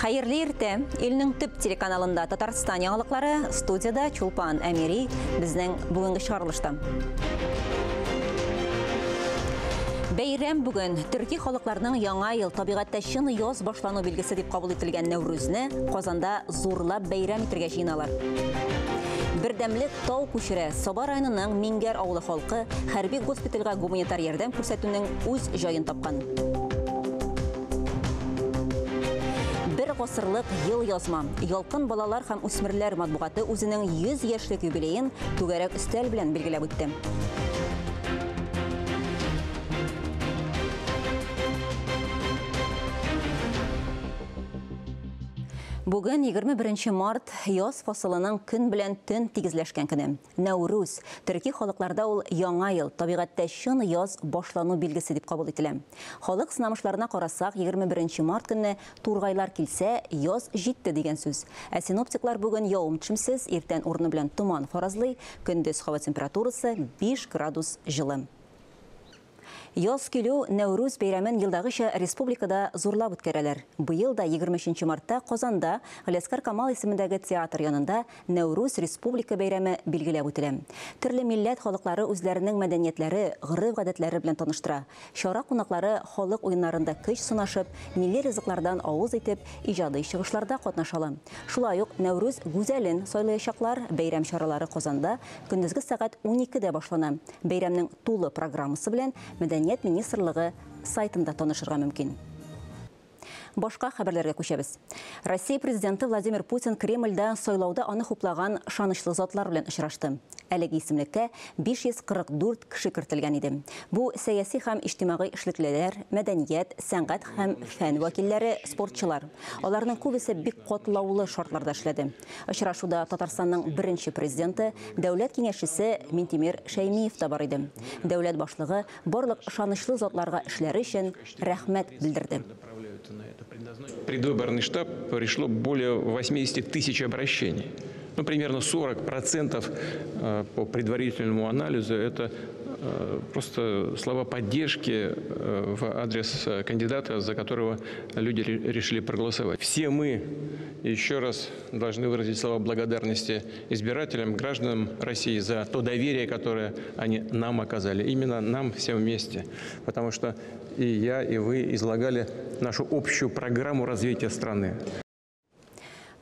Хәерле иртә. Илнең төп телеканалында Татарстан яңалыклары, студияда Чулпан Әмири, безнең бүгенге чыгарылышта. Бәйрәм бүген төрки халыкларның яңа ел табигатьтә чын яз башлану билгесе дип кабул ителгән Нәүрүзне Казанда зурлап бәйрәм итәргә җыеналар. Бердәмлек тау күчерә. Саба районының Миңгәр авылы халкы хәрби госпитальгә гуманитар ярдәм күрсәтүнең үз җаен тапкан. Бер гасырлык ел язма. Ялкын балалар һәм үсмерләр матбугаты үзенең 100 яшьлек юбилеен түгәрәк өстәл белән билгеләп үтте. Бүген 21 март яз фасылының көн белән төн тигезләшкән көне. Нәүрүз, төрки халыкларда ул яңа ел, табигатьтә чын яз башлану билгесе дип кабул ителә. Халык сынамышларына карасак, 21 март көнне тургайлар килсә, яз җитте дигән сүз. Ә синоптиклар бүген явым-төшемсез, иртән урыны белән томан фаразлый, көндез һава температурасы 5 градус җылы. Яз килү Нәүрүз бәйрәмен елдагыча республикада зурлап үткәрәләр. Быел да 23 мартта Казанда Галиәсгар Камал исемендәге театр янында Нәүрүз республика бәйрәме билгеләп үтелә. Төрле милләт халыклары үзләренең мәдәниятләре, гореф-гадәтләре белән таныштыра. Чара кунаклары халык уеннарында көч сынашып, милли ризыклардан авыз итеп, иҗади чыгышларда катнаша ала. Шулай ук Нәүрүз гүзәлен сайлаячаклар. Бәйрәм чаралары Казанда көндезге сәгать 12-дә башлана. Бәйрәмнең тулы программасы белән Мәдәният министрлыгы сайтында танышырга мөмкин. Башка хәбәрләргә күчәбез. Россия президенты Владимир Путин Кремльдә сайлауда аны хуплаган ышанычлы затлар белән очрашты. Әлеге исемлеккә 544 кеше кертелгән иде. Бу сәяси һәм иҗтимагый эшлеклеләр, мәдәният, сәнгать һәм фән вәкилләре, спортчылар. Аларның күбесе бик катлаулы шартларда эшләде. Очрашуда Татарстанның беренче президенты, дәүләт киңәшчесе Минтимер Шәймиев та бар иде. Дәүләт башлыгы барлык ышанычлы затларга эшләре өчен рәхмәт белдерде. Предвыборный штаб пришло более 80 тысяч обращений. Ну, примерно 40% по предварительному анализу это просто слова поддержки в адрес кандидата, за которого люди решили проголосовать. Все мы еще раз должны выразить слова благодарности избирателям, гражданам России за то доверие, которое они нам оказали. Именно нам всем вместе. Потому что и я, и вы излагали нашу общую программу развития страны.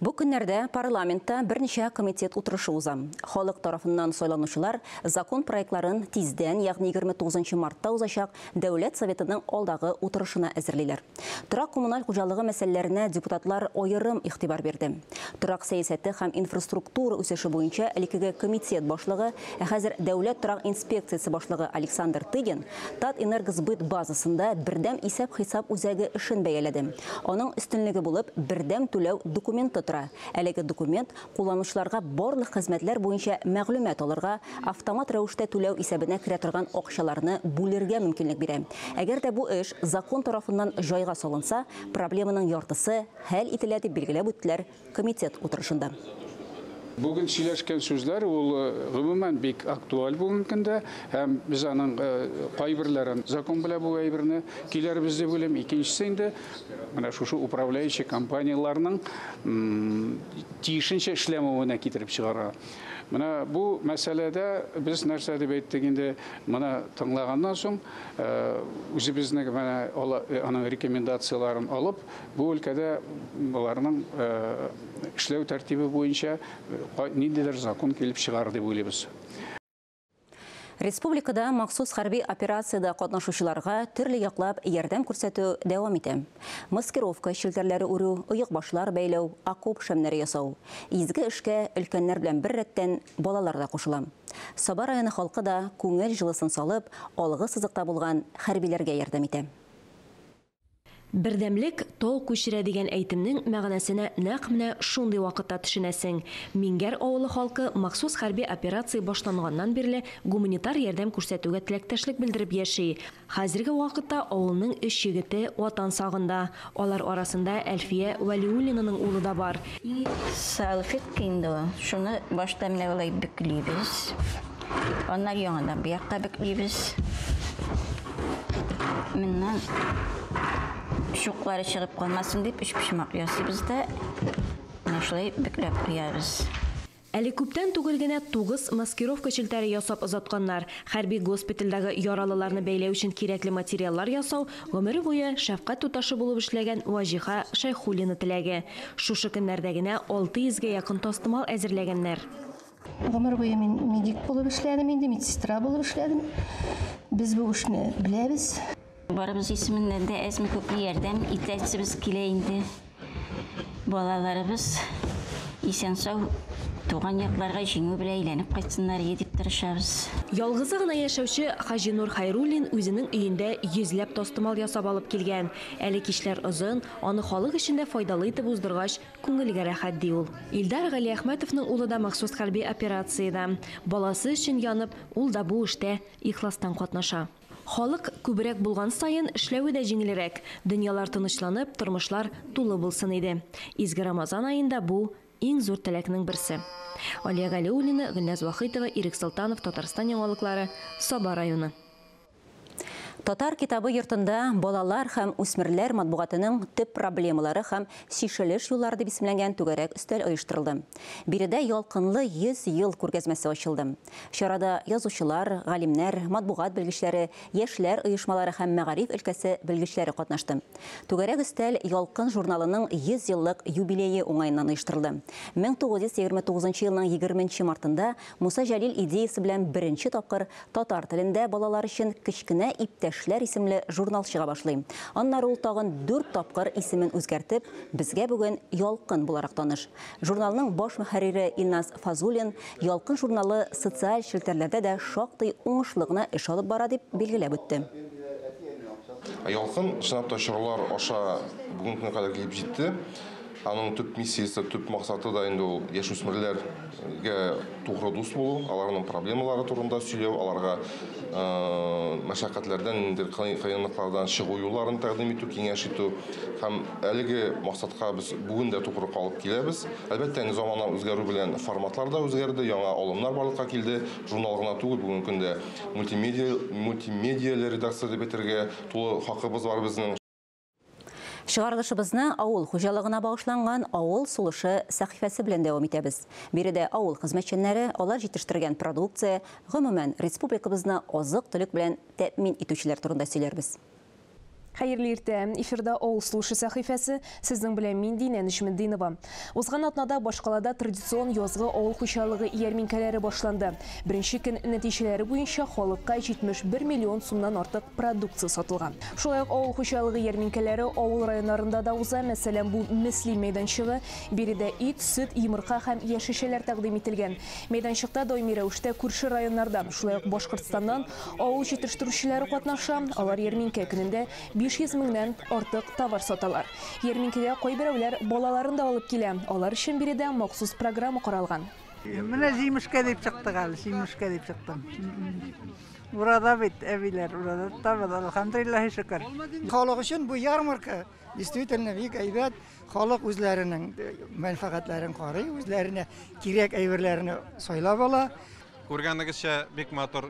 Бу көннәрдә парламентта берничә комитет утырышы уза. Халык тарафыннан сайланучылар закон проектларын тиздән, ягъни 29 мартта узачак Дәүләт Советының алдагы утырышына әзерлиләр. Торак коммуналь хуҗалыгы мәсьәләләренә депутатлар аерым игътибар бирде. Торак сәясәте һәм инфраструктура үсеше буенча элеккеге комитет башлыгы, ә хәзер Дәүләт торак инспекциясе башлыгы Александр Тыгин Татэнергосбыт базасында бердәм исәп-хисап үзәге эшен бәяләде. Аның өстенлеге булып бердәм түләү документы тора. Әлеге документ кулланучыларга барлык хезмәтләр буенча мәгълүмат алырга, автомат рәвештә түләү исәбенә керә торган акчаларны бүлергә мөмкинлек бирә. Әгәр дә бу эш закон тарафыннан җайга салынса, проблеманың яртысы хәл ителә дип билгеләп үттеләр комитет утырышында. Бүген сөйләшкән сүзләр ул гомумән бик актуаль бүгенге көндә, һәм без аның кайберләрен закон белән бу әйберне киләрбез дип уйлыйм. Икенчесе инде менә шушы управляющий компанияләрнең тиешенчә эшләмәвенә китереп чыгара. Менә бу мәсьәләдә без нәрсә дип әйттек инде, моны тыңлаганнан соң үзебезнең менә аның рекомендацияләрен алып, бу өлкәдә боларның эшләү тәртибе буенча ниндидер закон килеп чыгар дип уйлыйбыз. Республикада махсус хәрби операциядә катнашучыларга төрле яклап ярдәм күрсәтү дәвам итә. Маскировка челтәрләре үрү, оекбашлар бәйләү, окоп шәмнәре ясау. Изге эшкә өлкәннәр белән бер рәттән балалар да кушыла. Саба районы халкы да күңел җылысын салып, алгы сызыкта булган хәрбиләргә ярдәм итә. Бердәмлек тау күчерә дигән әйтемнең мәгънәсенә нәкъ менә шундый вакытта төшенәсең. Миңгәр авылы халкы махсус хәрби операция башланганнан бирле гуманитар ярдәм күрсәтүгә теләктәшлек белдереп яши. Хәзерге вакытта авылның өч егете ватан сагында. Алар арасында Әлфия Вәлиуллинаның улы да бар. Салфетка инде ул. Шуны башта менә болай бөклибез. Аннан яңадан бу якка бөклибез. Моннан Чуклары чыгып калмасын дип өчпочмак ясыйбыз да, менә шулай бөкләп куябыз. Әле күптән түгел генә 9 маскировка челтәре ясап озатканнар. Хәрби госпитальдәге яралыларны бәйләү өчен кирәкле материаллар ясау гомере буе шәфкать туташы булып эшләгән Ваҗиха Шәйхуллина теләге. Шушы көннәрдә генә 600гә якын тастымал әзерләгәннәр. Гомер буе мин медик булып эшләдем инде, медсестра булып эшләдем. Без бу эшне беләбез. Барыбыз исеменнән дә әзме күпме ярдәм итәсебез килә инде. Балаларыбыз исән-сау туган якларга җиңү белән әйләнеп кайтсыннар дип тырышабыз. Ялгызы гына яшәүче Хаҗинур Хайруллин үзенең өендә йөзләп тастымал ясап алып килгән. Әле кичләр озын, аны халык эчендә файдалы итеп уздыргач, күңелгә рәхәт ди ул. Илдар Галиәхмәтовның улы да махсус хәрби операциядә. Баласы өчен янып, ул да бу эштә ихластан катнаша. Халык күбрәк булган саен эшләве дә җиңелрәк. Дөньялар тынычланып, тормышлар тулы булсын иде. Изге Рамазан аенда бу иң зур теләкнең берсе. Алия Галиуллина, Гөлназ Вахитова, Ирек Солтанов, Татарстан яңалыклары, Саба районы. Татар китабы йортында балалар һәм үсмерләр матбугатының төп проблемалары һәм чишелеш юллары дип исемләнгән түгәрәк өстәл оештырылды. Биредә ялкынлы 100 ел күргәзмәсе ачылды. Чарада язучылар, галимнәр, матбугат белгечләре, яшьләр оешмалары һәм мәгариф өлкәсе белгечләре катнашты. Түгәрәк өстәл Ялкын журналының 100 еллык юбилее уңаеннан оештырылды. 1929 елның 20 мартында Муса Җәлил идеясы белән беренче тапкыр татар телендә балалар өчен кечкенә иптәшләр исемле журнал чыга башлый. Аннары ул тагын 4 тапкыр исемен үзгәртеп, безгә бүген Ялкын буларак таныш. Журналның баш мөхәррире Илназ Фазуллин Ялкын журналы социаль челтәрләрдә дә шактый уңышлы гына эш алып бара дип билгеләп үтте. Ялкын чынлап та чорлар аша бүгенге көнгә кадәр килеп җитте. Аның төп миссиясе, төп максаты да инде ул яшүсмерләргә тугры дус булу, аларның проблемалары турында сөйләү, аларга мәшәкатьләрдән, ниндидер кыенлыклардан чыгу юлларын тәкъдим итү, киңәш итү. Һәм әлеге максатка без бүген дә тугры калып киләбез. Әлбәттә, инде замана үзгәрү белән форматлар да үзгәрде, яңа алымнар барлыкка килде. Журнал гына түгел, бүгенге көндә мультимедиа редакция дип әйтергә тулы хакыбыз бар безнең. Чыгарылышыбызны авыл хуҗалыгына багышланган Авыл сулышы сәхифәсе белән дәвам итәбез. Биредә авыл хезмәтчәннәре, алар җитештергән продукция, гомумән республикабызны азык-төлек белән тәэмин итүчеләр турында сөйләрбез. Хәерле иртә. Эфирда Авыл сулышы сәхифәсе. Сезнең белән мин Динә Нечметдинова. Узган атнада башкалада традицион язгы авыл хуҗалыгы ярминкәләре башланды. Беренче көн нәтиҗәләре буенча халыкка 71 миллион сумнан артык продукция сатылган. Шулай ук авыл хуҗалыгы ярминкәләре авыл районнарында да уза. Мәсәлән, бу Мөслим мәйданчыгы. Биредә ит, сөт, йомырка һәм яшелчәләр тәкъдим ителгән. Мәйданчыкта даими рәвештә күрше районнардан, шулай ук Башкортстаннан авыл җитештерүчеләре катнаша. Алар ярминкә көнендә 500 меңнән артык товар саталар. Ярминкәгә кайберәүләр балаларын да алып килә. Алар өчен биредә махсус программа каралган. Менә җимешкә дип чыктык әле, җимешкә дип чыктым. Урада бит, әбиләр, урада табыз, алхамдулиллаһи шөкер. Халык өчен бу ярмарка действительно бик әйбәт. Халык үзләренең мәнфәгатьләрен карый, үзләренә кирәк әйберләрне сайлап ала. Күргәнегезчә, бик матур,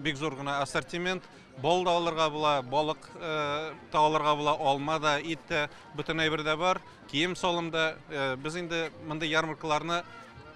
бик зур гына ассортимент. Бал да алырга була, балык та алырга була, алма да, ит тә, бөтен әйбер дә бар, кием салым да. Без инде мондый ярмаркаларны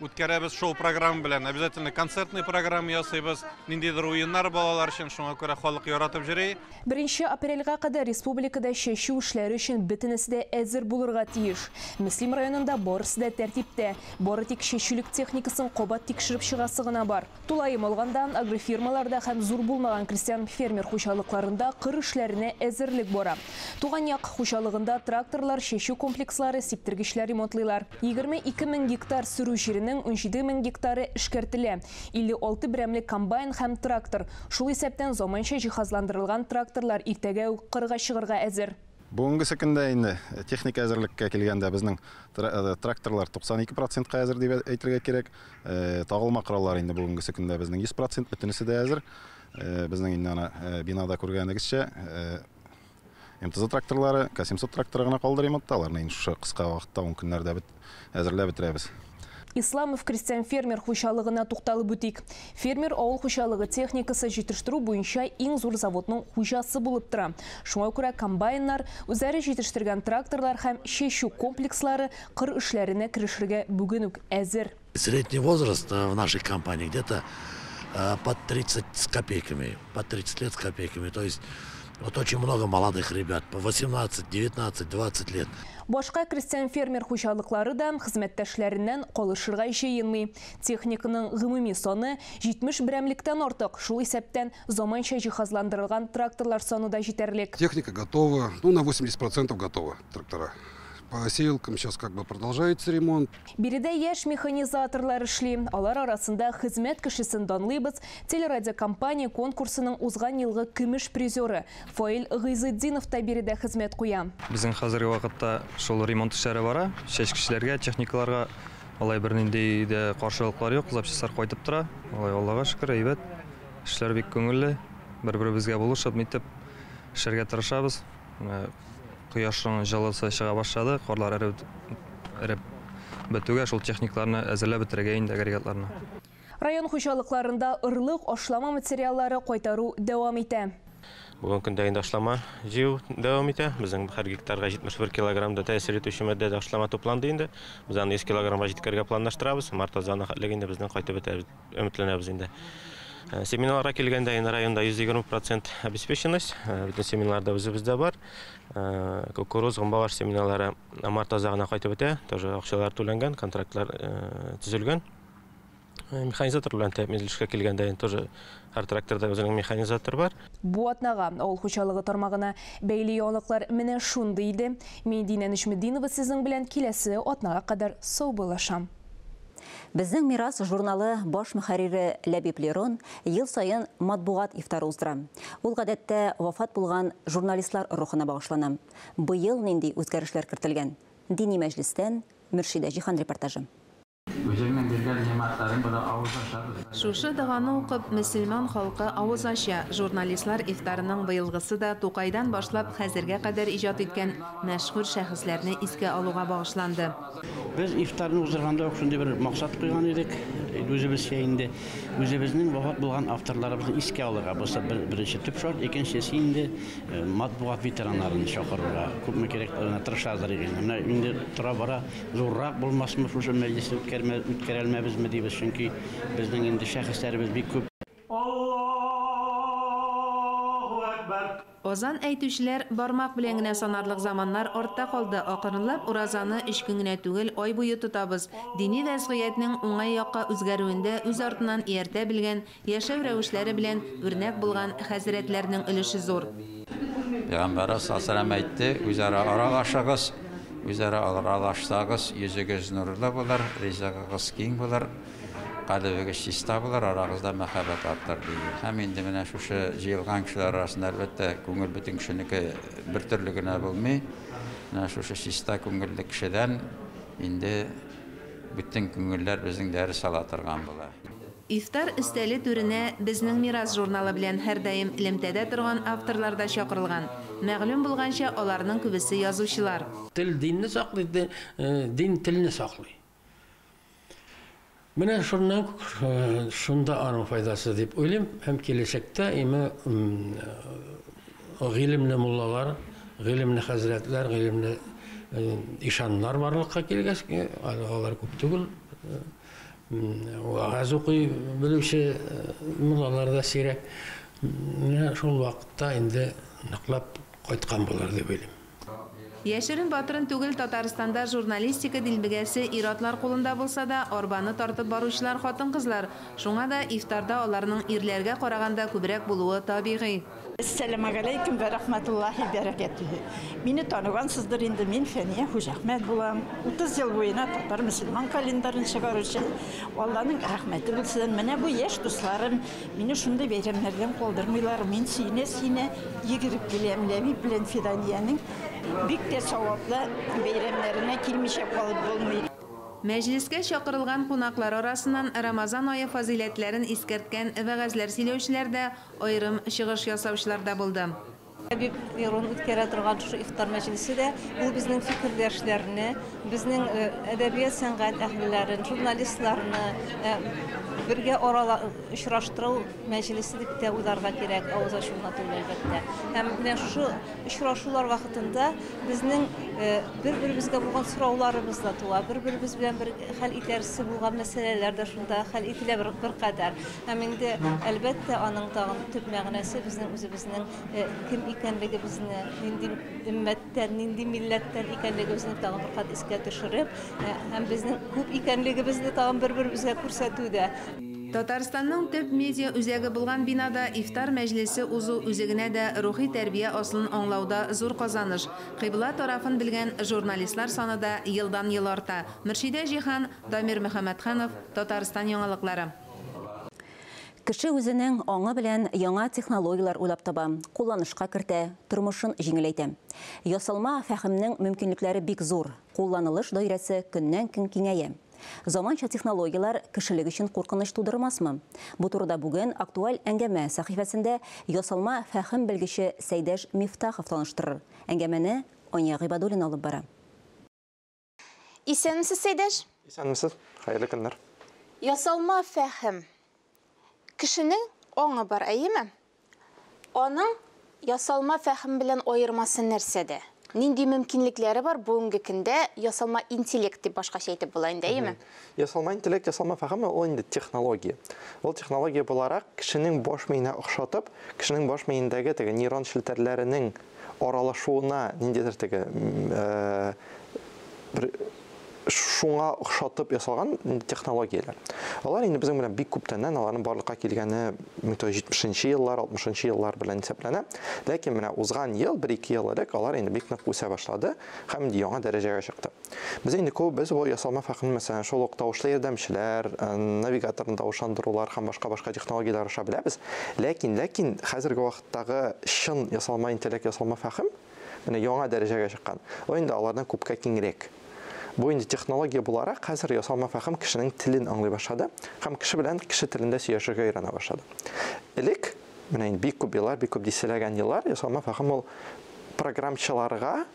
үткәрәбез шоу-программа белән. Обязательно концертный программа ясыйбыз, ниндидер уеннар балалар өчен, шуңа күрә халык яратып йөри. 1 апрельгә кадәр республикада чәчү эшләре өчен бөтенесе дә әзер булырга тиеш. Мөслим районында барысы да тәртиптә. Бары тик чәчүлек техникасын кабат тикшереп чыгасы гына бар. Тулаем алганда, агрофирмаларда һәм зур булмаган крестьян фермер хуҗалыкларында кыр эшләренә әзерлек бара. Туган як хуҗалыгында тракторлар, чәчү комплекслары, сиптергечләр ремонтлыйлар. 22 мең гектар сөрү җиренең 17 мең гектары эшкәртелә. 56 берәмлек комбайн һәм трактор. Шул исәптән заманча җиһазландырылган тракторлар иртәгә үк кырга чыгарга әзер. Бүгенге көндә инде техника әзерлеккә килгәндә безнең тракторлар 92%-ка әзер дип әйтергә кирәк. Тагылма кораллар инде бүгенге көндә безнең 100% бөтенесе дә әзер. Безнең инде ана бинада күргәнегезчә МТЗ тракторлары, К700 тракторы гына калды ремонтта, аларны инде шушы кыска вакытта 10 көннәрдә әзерләп бетерәбез. Исламов крестьян-фермер хуҗалыгына тукталып үтик. Фермер авыл хуҗалыгы техникасы җитештерү буенча иң зур заводның хуҗасы булып тора. Шуңа күрә комбайннар, үзләре җитештергән тракторлар һәм чәчү комплекслары кыр эшләренә керешергә бүген үк әзер. Средний возраст в нашей компании где-то под 30 с копейками, под 30 лет с копейками. То есть вот очень много молодых ребят, по 18, 19, 20 лет. Башка крестьян-фермер хуҗалыклары да хезмәттәшләреннән калышырга җыенмый. Техниканың гомуми саны 70 берәмлектән артык, шул исәптән заманча җиһазландырылган тракторлар саны да җитәрлек. Техника готова, ну, на 80% готова трактора. По сеялкам сейчас как бы продолжается ремонт. Биредә яшь механизаторлар эшли. Алар арасында хезмәт кешесен данлыйбыз. Телерадиокомпания конкурсының узган елгы көмеш призеры Фаил Гыйзетдинов та биредә хезмәт куя. Безнең хәзерге вакытта шул ремонт эшләре бара. Чәчкечләргә, техникаларга алай бернинди дә каршылыклар юк. Запчастлар кайтып тора. Алай Аллага шөкер, әйбәт. Эшләр бик күңелле. Бер-беребезгә булышып, нитеп эшләргә тырышабыз. Кояшның җылысы чыга башлады, карлар эреп бетүгә шул техникаларны әзерләп бетерергә инде агрегатларны. Район хуҗалыкларында ырлык, ашлама материаллары кайтару дәвам итә. Бүгенге көндә инде ашлама җыю дәвам итә. Безнең һәр гектарга 71 килограмм да тәэсир итүче матдә ашлама тупланды инде. Без аны 100 килограммга җиткерергә планлаштырабыз. Март азагына хәтле инде безнең кайтып бетә, өметләнәбез инде. Семинарларга килгәндә инде районда 120% обеспеченность. Бөтен семинарларда үзебездә бар. Кукуруз, гомбалаш семинарлары март азагына кайтып бетә. Тоже акчалар түләнгән, контрактлар төзелгән. Механизатор белән тәэмин килгәндә инде тоже һәр тракторда үзенең механизатор бар. Бу атнага авыл хуҗалыгы тармагына бәйле яңалыклар менә шундый иде. Мин Динә Нөҗметдинова сезнең белән киләсе атнага кадәр саубуллашам. Безнең мирас журналы баш мөхәррире Ләбиб Лерон ел саен матбугат ифтары уздыра. Ул гадәттә вафат булган журналистлар рухына багышлана. Быел нинди үзгәрешләр кертелгән? Дини мәҗлестән Мөршидә Җиһан репортажы. Шушы доганы укып, мөселман халкы авыз ача. Журналистлар ифтарының быелгысы да Тукайдан башлап хәзергә кадәр иҗат иткән мәшһүр шәхесләрне искә алуга багышланды. Без ифтарны уздырганда ук шундый бер максат куйган идек. Үзебезчә инде үзебезнең вафат булган авторларыбызны искә алырга. Бу беренче төп шарт, икенчесе инде матбугат ветераннарын чакырырга. Күпме кирәк тырышабыз инде. Менә инде тора-бара зуррак булмасмы шушы мәҗлесне үткәрелмәбезме дибез, чөнки безнең инде шәхесләребез бик күп. Азан әйтүчеләр бармак белән генә санарлык заманнар артта калды. Акрынлап уразаны 3 көн генә түгел, ай буе тотабыз. Дини вәзгыятьнең уңай якка үзгәрүендә үз артыннан ияртә белгән, яшәү рәвешләре белән үрнәк булган хәзрәтләрнең өлеше зур. Пәйгамбәрбез саллаллаһу алейһи ва сәлләм әйтте: үзара аралашыгыз, үзара аралашсагыз, йөзегез нурлы булыр, ризыгыгыз киң булыр, калебегез чиста булыр, арагызда мәхәббәт артыр диде. Һәм инде менә шушы җыелган кешеләр арасында әлбәттә күңел бөтен кешенеке бер төрле генә булмый. Менә шушы чиста күңелле кешедән инде бөтен күңелләр безнең дәрес ала торган була. Ифтар өстәле түренә Безнең мирас журналы белән һәрдаим элемтәдә торган авторлар да чакырылган. Мәгълүм булганча, аларның күбесе язучылар. Тел динне саклый, дин телне саклый. Менә шуннан шунда аның файдасы дип уйлыйм. Һәм киләчәктә име гыйлемле муллалар, гыйлемле хәзрәтләр, гыйлемле ишаннар барлыкка килгәч, алар күп түгел. Вәгазь укый белүче муллалар да сирәк. Менә шул вакытта инде ныклап кайткан булыр дип уйлыйм. Яшерен батырын түгел, Татарстанда журналистика дилбегәсе ир-атлар кулында булса да, арбаны тартып баручылар хатын-кызлар. Шуңа да ифтарда аларның ирләргә караганда күбрәк булуы табигый. Әссәламү галәйкүм вә рахматуллаһи бәрәкәтүһү. Мине таныгансыздыр инде, мин Фәния Хуҗахмәт булам. 30 ел буена татар мөселман календарын чыгаручы. Алланың рәхмәте булсын. Менә бу яшь дусларым мине шундый бәйрәмнәрдән калдырмыйлар. Мин сөенә-сөенә йөгереп киләм. Ләбиб белән Фиданиянең бик тә саваплы бәйрәмнәренә килмичә калып булмый. Мәҗлескә чакырылган кунаклар арасыннан Рамазан ае фазыйләтләрен искәрткән вәгазьләр сөйләүчеләр дә, аерым чыгыш ясаучылар да булды. Хәбиб Лерон үткәрә торган шушы ифтар мәҗлесе дә ул безнең фикердәшләрне, безнең әдәбият сәнгать әһелләрен, журналистларны бергә арала очраштыру мәҗлесе дип тә уйларга кирәк, авыз ачу гына түгел, әлбәттә. Һәм менә шушы очрашулар вакытында безнең бер-беребезгә булган сорауларыбыз да туа, бер-беребез белән бер хәл итәрсе булган мәсьәләләр дә шунда хәл ителә беркадәр. Һәм инде, әлбәттә, аның тагын төп мәгънәсе безнең үзебезнең кем икәнлегебезне, нинди өммәттән, нинди милләттән икәнлегебезне тагын бер кат искә төшереп, һәм безнең күп икәнлегебезне тагын бер-беребезгә күрсәтү дә. Татарстанның төп медиа үзәге булган бинада ифтар мәҗлесе узу үзе генә дә рухи тәрбия асылын аңлауда зур казаныш. Кыйбла тарафын белгән журналистлар саны да елдан-ел арта. Мөршидә Җиһан, Дамир Мөхәммәтханов, Татарстан яңалыклары. Кеше үзенең аңы белән яңа технологияләр уйлап таба, кулланышка кертә, тормышын җиңеләйтә. Ясалма фәһемнең мөмкинлекләре бик зур, кулланылыш даирәсе көннән-көн киңәя. Заманча технологияләр кешелек өчен куркыныч тудырмасмы? Бу турыда бүген актуаль әңгәмә сәхифәсендә ясалма фәһем белгече Сәйдәш Мифтахов таныштырыр. Әңгәмәне Ания Гыйбадуллина алып бара. Исәнмесез, Сәйдәш? Исәнмесез, хәерле көннәр. Ясалма фәһем. Кешенең аңы бар, әйеме? Аның ясалма фәһем белән аермасы нәрсәдә? Нинди мөмкинлекләре бар бүгенге көндә ясалма интеллект дип башкача әйтеп була инде, әйеме? Ясалма интеллект, ясалма фәһем ул инде технология. Ул технология буларак кешенең баш миенә охшатып, кешенең баш миендәге теге нейрон челтәрләренең аралашуына ниндидер теге бер шуңа охшатып ясалган технологияләр. Алар инде безнең белән бик күптәннән, аларның барлыкка килгәне 1970 еллар, 60 еллар белән исәпләнә. Ләкин менә узган ел, бер-ике ел элек алар инде бик нык үсә башлады һәм инде яңа дәрәҗәгә чыкты. Без инде күбебез бу ясалма фәһемне, мәсәлән, шул ук тавышлы ярдәмчеләр, навигаторны тавышландырулар һәм башка-башка технологияләр аша беләбез. Ләкин хәзерге вакыттагы чын ясалма интеллект, ясалма фәһем менә яңа дәрәҗәгә чыккан. Ул инде алардан күпкә киңрәк. Бу инде технология буларак хәзер ясалма фәһем кешенең телен аңлый башлады һәм кеше белән кеше телендә сөйләшергә өйрәнә башлады. Элек, менә инде бик күп еллар, бик күп дистәләгән еллар ясалма фәһем ул программчыларга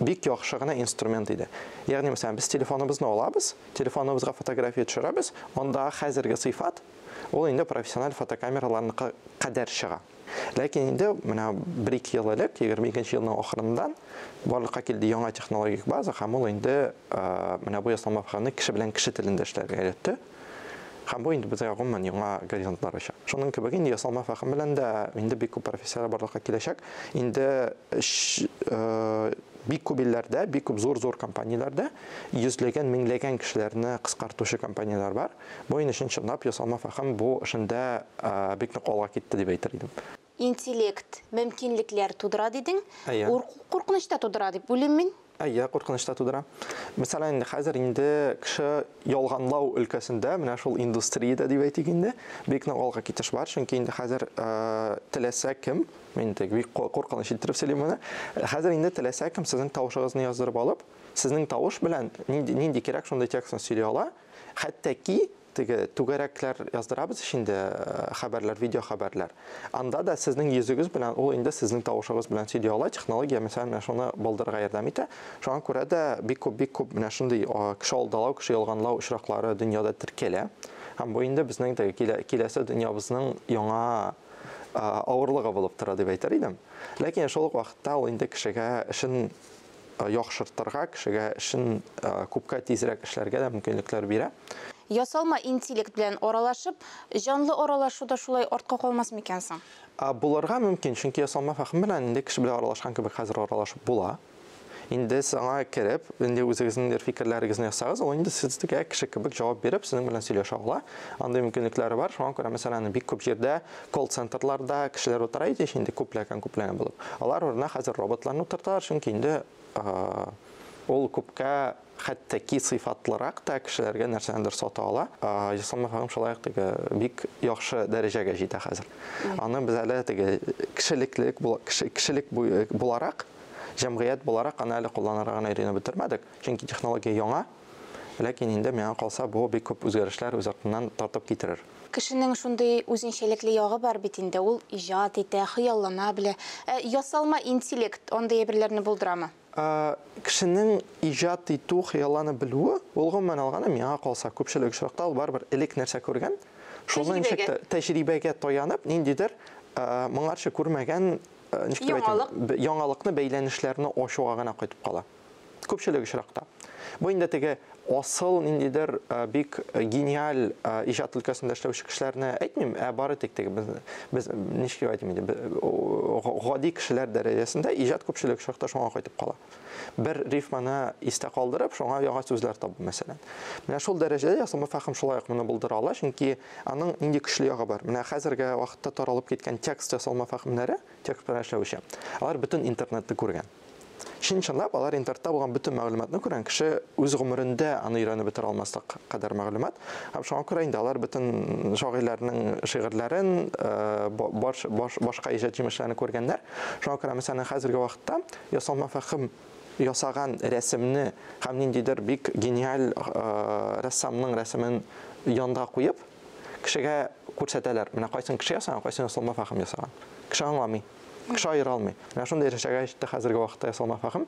бик яхшы гына инструмент иде. Ягъни, мәсәлән, без телефоныбызны алабыз, телефоныбызга фотография төшерәбез, анда хәзерге сыйфат ул инде профессиональ фотокамераларныкы кадәр чыга. Ләкин инде менә бер-ике ел элек, 22 елның ахырыннан барлыкка килде яңа технологик база һәм ул инде менә бу ясалма фәһемне кеше белән кеше телендә эшләргә өйрәтте. Һәм бу инде безгә гомумән яңа горизонтлар ача. Шуның кебек инде ясалма фәһем белән дә инде бик күп профессияләр барлыкка киләчәк. Инде бик күп илләрдә, бик күп зур-зур компанияләрдә йөзләгән, меңләгән кешеләрне кыскартучы компанияләр бар. Бу инде чын-чынлап ясалма фәһем бу эшендә бик нык алга китте дип әйтер идем. Интеллект мөмкинлекләр тудыра дидең, куркыныч та тудыра дип уйлыйм мин. Әйе, куркыныч та тудыра. Мәсәлән, инде хәзер инде кеше ялганлау өлкәсендә, менә шул индустриядә дип әйтик инде, бик нык алга китеш бар, чөнки инде хәзер теләсә кем, мин инде бик куркыныч иттереп сөйлим моны, хәзер инде теләсә кем сезнең тавышыгызны яздырып алып, сезнең тавыш белән нинди кирәк шундый текстны сөйли ала, хәтта ки теге түгәрәкләр яздырабыз инде, хәбәрләр, видео хәбәрләр. Анда да сезнең йөзегез белән, ул инде сезнең тавышыгыз белән сөйли ала. Технология, мәсәлән, менә шуны булдырырга ярдәм итә. Шуңа күрә дә бик күп, бик күп менә шундый кеше алдалау, кеше ялганлау очраклары дөньяда теркәлә. Һәм бу инде безнең теге киләсе дөньябызның яңа авырлыгы булып тора дип әйтер идем. Ләкин шул ук вакытта ул инде кешегә эшен яхшыртырга, кешегә эшен күпкә тизрәк эшләргә дә мөмкинлекләр бирә. Ясалма интеллект белән аралашып, җанлы аралашу да шулай артка калмас микән соң? Булырга мөмкин, чөнки ясалма фәһем белән инде кеше белән аралашкан кебек хәзер аралашып була. Инде сез аңа кереп, инде үзегезнең фикерләрегезне язсагыз, ул инде сезгә кеше кебек җавап биреп, сезнең белән сөйләшә ала. Андый мөмкинлекләре бар. Шуңа күрә, мәсәлән, бик күп җирдә колл-центрларда кешеләр утыра иде, инде күпләгән-күпләгән булып. Алар урынына хәзер роботларны утырталар, чөнки инде ул күпкә хәтта ки сыйфатлырак та кешеләргә нәрсәнедер сата ала. Ясалма фәһем шулай ук теге бик яхшы дәрәҗәгә җитә хәзер. Аны без әле теге кешелеклек кешелек буларак, җәмгыять буларак аны әле кулланырга гына өйрәнеп бетермәдек. Чөнки технология яңа. Ләкин инде миңа калса, бу бик күп үзгәрешләр үз артыннан тартып китерер. Кешенең шундый үзенчәлекле ягы бар бит инде, ул иҗат итә, хыяллана белә. Ә ясалма интеллект андый әйберләрне булдырамы? Кешенең иҗат итү, хыяллана белүе, ул гомумән алганда, миңа калса, күпчелек очракта ул барыбер элек нәрсә күргән, шуны ничек тә тәҗрибәгә таянып, ниндидер моңарчы күрмәгән, ничек дип әйтим, яңалыкны, бәйләнешләрне ачуга гына кайтып кала. Күпчелек очракта. Бу инде теге асыл ниндидер бик гениаль иҗат өлкәсендә эшләүче кешеләрне әйтмим, ә бары тик теге без ничек дип әйтим инде, гади кешеләр дәрәҗәсендә иҗат күпчелек очракта шуңа кайтып кала. Бер рифманы истә калдырып, шуңа яңа сүзләр табу, мәсәлән. Менә шул дәрәҗәдә ясалма фәһем шулай ук моны булдыра ала, чөнки аның нинди көчле ягы бар. Менә хәзерге вакытта таралып киткән текст ясалма фәһемнәре, текст белән эшләүче, алар бөтен интернетны күргән. Чын-чынлап алар интернетта булган бөтен мәгълүматны күргән, кеше үз гомерендә аны өйрәнеп бетерә алмаслык кадәр мәгълүмат. Һәм шуңа күрә инде алар бөтен шагыйрьләрнең шигырьләрен, башка иҗат җимешләрен күргәннәр. Шуңа күрә, мәсәлән, хәзерге вакытта ясалма фәһем ясаган рәсемне һәм ниндидер бик гениаль рәссамның рәсемен янга куеп, кешегә күрсәтәләр. Менә кайсын кеше ясаган, кайсын ясалма фәһем ясаган. Кеше аңламый. Кеше аера алмый. Менә шундый дәрәҗәгә җитте хәзерге вакытта ясалма фәһем.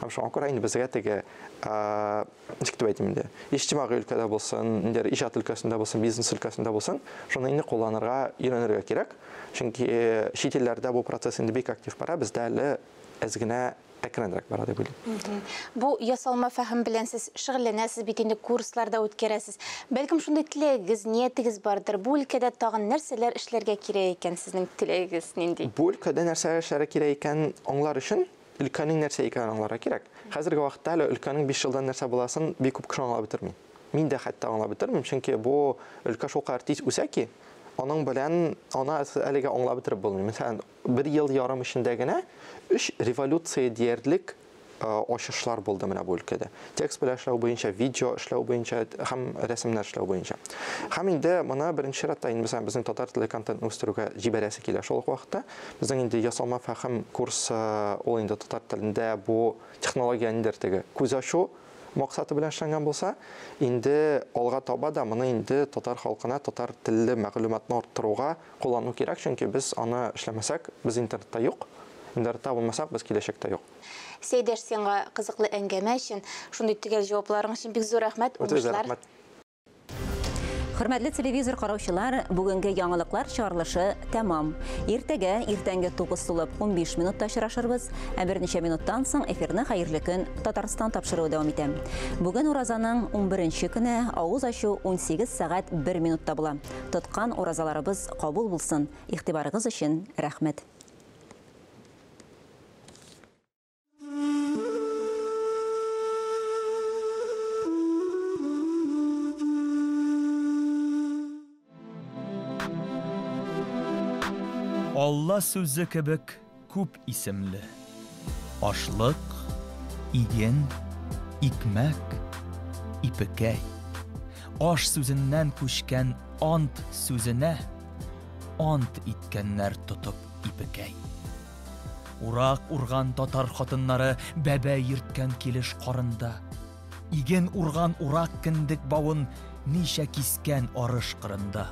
Һәм шуңа күрә инде безгә теге, ничек дип әйтим инде, иҗтимагый өлкәдә булсын, ниндидер иҗат өлкәсендә булсын, бизнес өлкәсендә булсын, шуны инде кулланырга өйрәнергә кирәк. Чөнки чит илләрдә бу процесс инде бик актив бара, бездә әле әз генә әкренрәк бара дип уйлыйм. Бу ясалма фәһем белән сез шөгыльләнәсез бит инде, курсларда үткәрәсез. Бәлкем шундый теләгегез, ниятегез бардыр. Бу өлкәдә тагын нәрсәләр эшләргә кирәк икән, сезнең теләгегез нинди? Бу өлкәдә нәрсәләр эшләргә кирәк икән аңлар өчен өлкәнең нәрсә икәнен аңларга кирәк. Хәзерге вакытта әле өлкәнең 5 елдан нәрсә буласын бик күп кеше аңлап бетерми. Мин дә хәтта аңлап бетермим, чөнки бу өлкә шулкадәр тиз үсә ки, аның белән аны әлегә аңлап бетереп булмый. Мәсәлән, бер ел ярым эчендә генә 3 революция диярлек ачышлар булды менә бу өлкәдә. Текст белән эшләү буенча, видео эшләү буенча һәм рәсемнәр эшләү буенча. Һәм инде моны беренче чиратта инде мәсәлән безнең татар теле контентны үстерүгә җибәрәсе килә. Шул ук вакытта безнең инде ясалма фәһем курсы, ул инде татар телендә бу технология ниндидер теге күз ачу максаты белән эшләнгән булса, инде алга таба да моны инде татар халкына татар телле мәгълүматны арттыруга куллану кирәк, чөнки без аны эшләмәсәк, без интернетта юк. Интернетта булмасак, без киләчәктә юк. Сәйдәш, сиңа кызыклы әңгәмә өчен, шундый төгәл җавапларың өчен бик зур рәхмәт. Үтә зур Уңышлар. рәхмәт. Хөрмәтле телевизор караучылар, бүгенге яңалыклар чыгарылышы тәмам. Иртәгә иртәнге тугыз тулып 15 минутта очрашырбыз, ә берничә минуттан соң эфирны Хәерле көн Татарстан тапшыруы дәвам итә. Бүген уразаның 11 көне, авыз ачу 18 сәгать 1 минутта була. Тоткан уразаларыбыз кабул булсын. Игътибарыгыз өчен рәхмәт. Алла сүзе кебек күп исемле. Ашлык, иген, икмәк, ипекәй. Аш сүзеннән күчкән ант сүзенә ант иткәннәр тотып ипекәй. Урак урган татар хатыннары бәбәй йөрткән килеш карында. Иген урган урак кендек бавын ничә кискән арыш кырында.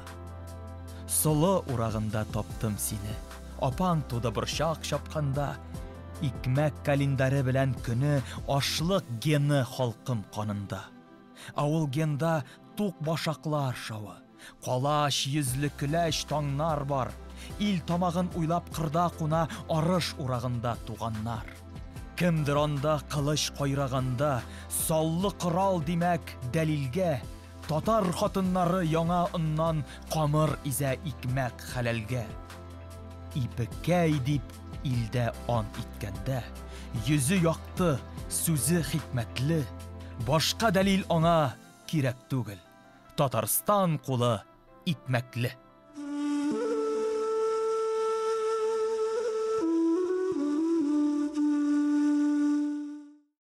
Солы урагында таптым сине. Апаң туды борчак чапканда. Икмәк календаре белән көне ашлык гены халкым канында. Авыл генда тук башаклар шавы. Калач йөзле көләч таңнар бар. Ил тамагын уйлап кырда куна арыш урагында туганнар. Кемдер анда кылыч кайраганда, саллы корал димәк дәлилгә, татар хатыннары яңа оннан камыр изә икмәк хәләлгә. Ипекәй дип илдә ант иткәндә, йөзе якты, сүзе хикмәтле, башка дәлил аңа кирәк түгел. Татарстан кулы икмәкле.